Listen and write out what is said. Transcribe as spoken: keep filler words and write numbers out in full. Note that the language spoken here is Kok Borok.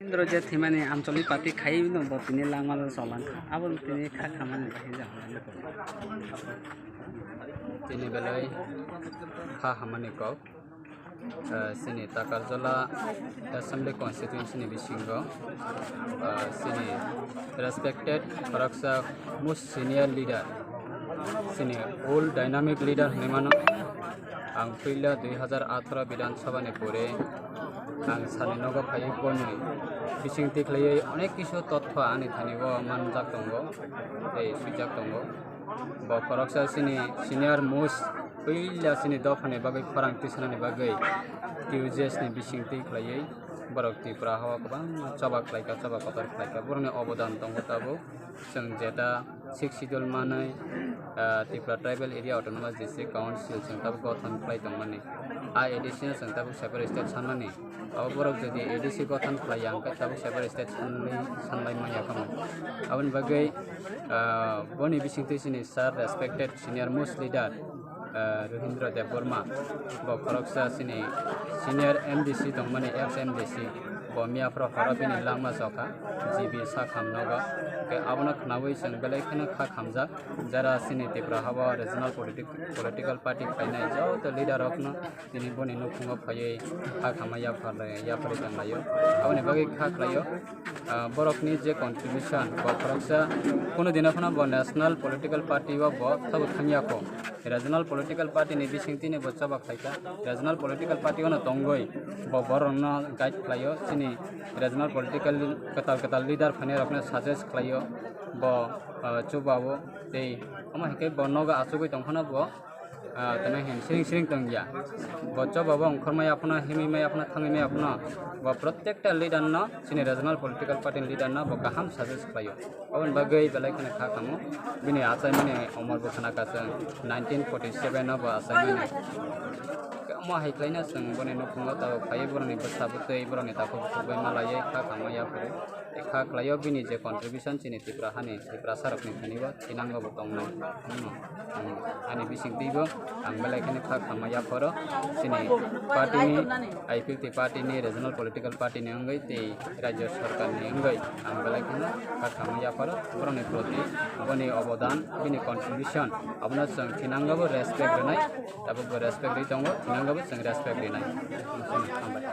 Indro je thimani Amcholi party khai no bo tini langma no cholang kha. Abo tini kha khamani bahai ja. Tini belai kha hamani kok. Ah, sini Takarjala Assembly Constituency ni bisingo, ah, sini respected khoroksa most senior leader, sini old dynamic leader hinwi mano. Ang puila dui hazar atharo Bidhan Sabha ni pore ang sani nogo phaiwi boni bising tikhlaiwi onek kisu totpha ani thani o manjak tongo tei swijak tongo. Bo khoroksa sini senior most puila sini dophani bagwi khorang tisanani bagwi T U J S ni bising twi khlaiwi borok Tripura hao kwbangma choba khlaikha, choba kotor khlaikha. Borokni obodan tongo tabuk. Chwng jeta Sixth Schedule manwi, ah, Tripura Tribal Area Autonomous District Council chwng tabuk gothon khlai tongmani. A A D C no chwng tabuk separate state sanmani. Abo borok jodi A D C gothon khlai ya hwnkhe tabuk separate state sanlai, sanlai manya khamu. Aboni bagwi, ah, boni bisingtwi chini sir respected senior most leader, ah, Ruhindra Debbarma, bo khoroksa chini senior M D C tongmani, ex M D C, bo miyaphoro horo bini langma chokha, G B sakham nogo. Hwnkhe abono khnaui chwng belai kheno kha khamjak, jara chini Tripura hao regional politic-, political party khainai joto leader rokno tini boni nukhungo phaiwi kha khamma yapharlai, yapharwi tonglaio. Aboni bagwi kha khlaio, ah, borokni je contribution, bo khoroksa kunu dino phano bo national political party o bo tabuk thangya kho. Regional political party ni bisingtwi ni bo choba khlaikha. Regional political party o no tongwi bo borokno guide khlaio. Chini regional political kwtal kwtal leader phainai rokno suggest khlaio. Bo, ah, chubao tei omo hai khe bo nogo achugwi tongphano bo ah, tamo hin siring siring tong ya. Bo choba bo ongkhor maya phano, himwi maya phano, thangwi maya phano. Bo protekta leader no, chini regional political party ni leader no bo kaham suggest khlaio. Aboni bagwi belai kheno kha kamo. Bini achaimani omor bo khna kha chwng nineteen forty seven no bo achaimani. Omo hai khlaina chwng boni nukhungo tabuk phaiwi borokni bwsa bwtwi, borokni takhuk bukhuk bai malaiwi kha kamo yaphuru. Kha khlaio bini je contribution chini Tripura hani Tiprasa rokni thani bo thinango bo tongnai. Hmm. Hmm. Ani bisingtwi bo ang belai kheno kha khamma yaphoro chini party ni, I P F T party ni, regional political party ni wngwi tei rajya sarkar ni wngwi ang belai kheno kha khamma yaphoro borokni proti boni obodan, bini contribution abono chwng thinango bo respect rwnai, tabuk bo respect rwi tongo, thinango bo chwng respect rwnai. Hambai.